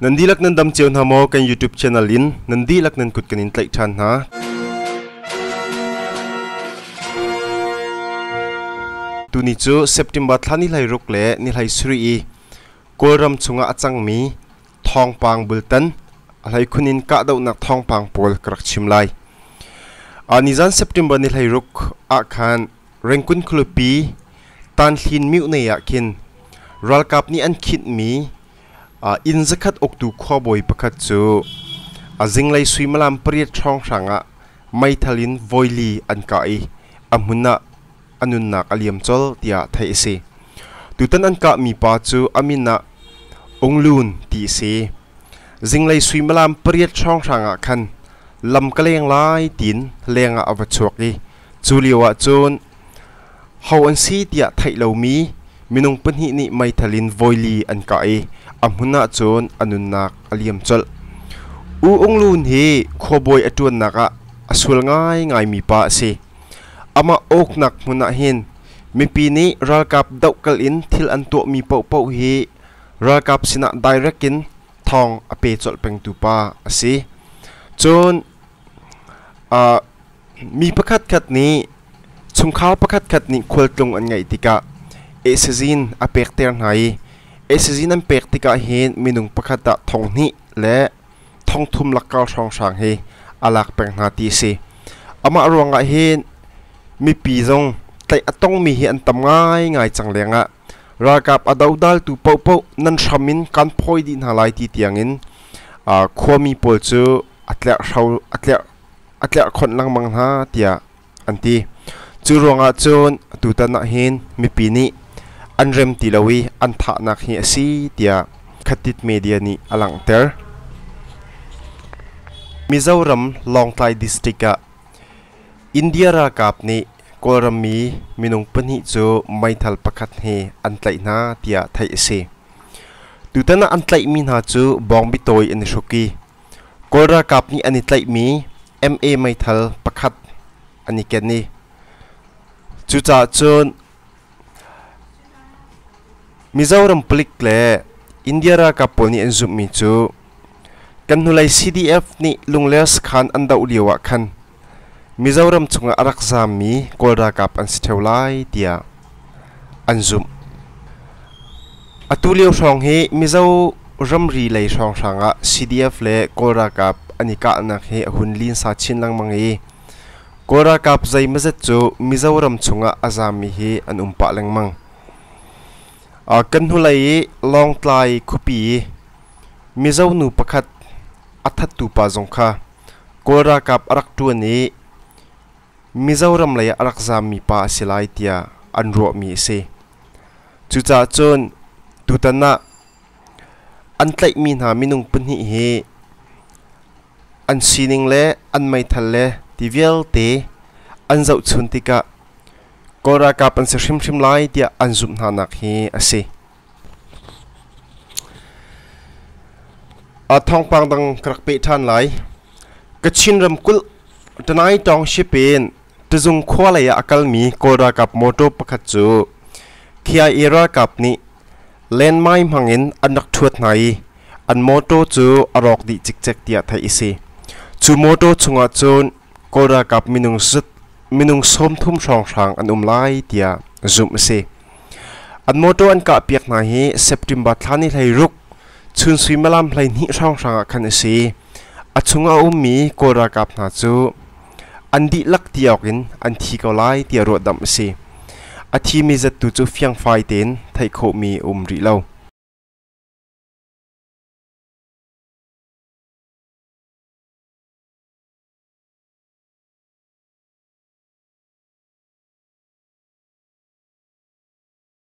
Nan dihlak nan dam cio hna maw kan YouTube channel in nan dihlak nan kut kan in tlaih ṭhan hna. Tuni cu September thla ni hlei ruk le ni hlei sarih i Kawlram chungah a cangmi thawngpang bultan a hleikhun in kahdohnak thawngpang pawl ka rak chim lai. Nizan September ni hlei ruk ah khan Rengkun khualipi Tanhlin Myone ah khin ralkap nih an khinhmi inn zakhat uktu khuabawi pakhat cu a zinglei suimilam pariat hrawnghrang ah meithal in voili an kah i a hmun ah a nunnak a liam colh tiah theih a si. Tutan an kahmi pa cu a min ah Ung Lun ti a si. Zinglei suimilam pariat hrawnghrang ah khan lam ka leng lai tiin leng ah a va chuak i cu lio ah cun ho an si tiah theih lomi minung pahnih nih meithal in voili an kah i a hmun ah cun a nunnak a liam colh. U Ung Lun hi khuabawi a ṭuannak ah a sual ngaingaimi pa a si. Amah awknak hmun ah hin mipi nih ralkap dohkalh in thil an tuahmi paohpaoh hi ralkap sinah direct in thawng a pe colh pengtu pa a si. Cun mi pakhatkhat nih chungkhar pakhatkhat nih khualtlung an ngeih tikah ehsazin a pekter hna i ehsazin an pek tikah hin minung pakhat ah thong hnih le thongthum lakkar hrawnghrang hi a lak peng hna ti a si. Amah ruangah hin mipi zong tlaih a tongmi hi an tam ngaingai cang lengah ralkap a dodaltu paohpaoh nan hram in kan phawi dih hna lai ti tiangin khuami pawl cu a tlerh a tlerh a tlerhkhonh lengmang hna tiah an ti. Cu ruangah cun tutan ah hin mipi nih an rem ti lo i an thahnak hi a si tiah Khatit media nih a langhter. Mizoram Lawngtlai district ah India ralkap nih Kawlram mi minung pahnih cu meithal pakhat he an tlaih hna tiah theih a si. Tutan ah an tlaihmi hna cu bawngbi tawi an i hruk i Kawl ralkap nih an i tlaihmi MA meithal pakhat an i ken i cucaah cun Mizoram palik le India ralkap pawl nih an zumhmi cu kan hnulei CDF nih Lungler sakhan an doh lio ah khan Mizoram chungah a rak zaammi Kawl ralkap an si ṭheo lai tiah an zumh. Atu lio hrawng hi Mizo ramri lei hrawnghrang ah CDF le Kawl ralkap an i kahnak hi a hun linsa chin lengmang i Kawl ralkap zeimawzat cu Mizoram chungah a zaammi hi an um pah lengmang. Kan hnulei i Lawngtlai khuapi i Mizo nu pakhat a thattu pa zong kha Kawl ralkap a rak ṭuan i Mizoram lei ah a rak zaammi pa a si lai tiah an ruahmi a si. Cucaah cun tutan ah an tlaihmi hna minung pahnih hi an sining le an meithal le ti vialte an zohchun tikah Kawl ralkap an si hrimhrim lai tiah an zumh hnanak hi a si. Thawngpang dang ka rak peh ṭhan lai. Kachin ramkulh Tanai Township in Tazung khua lei ah a kalmi Kawl ralkap motor pakhat cu KIA ralkap nih landmine hmangin an rak ṭhuat hna i an motor cu a rawk dih cikcek tiah theih a si. Cu motor chungah cun Kawl ralkap minung 30 hrawnghrang an um lai tiah zumh a si. An motor an kahpiak hna hi September thla ni 16 chun suimilam 12 hrawnghrang ah khan a si. A chung a ummi Kawl ralkap hna cu an dihlak ti awk in an thi ko lai tiah ruahdamh a si. A thimi zattu cu fiangfai tein theih khawhmi a um rih lo.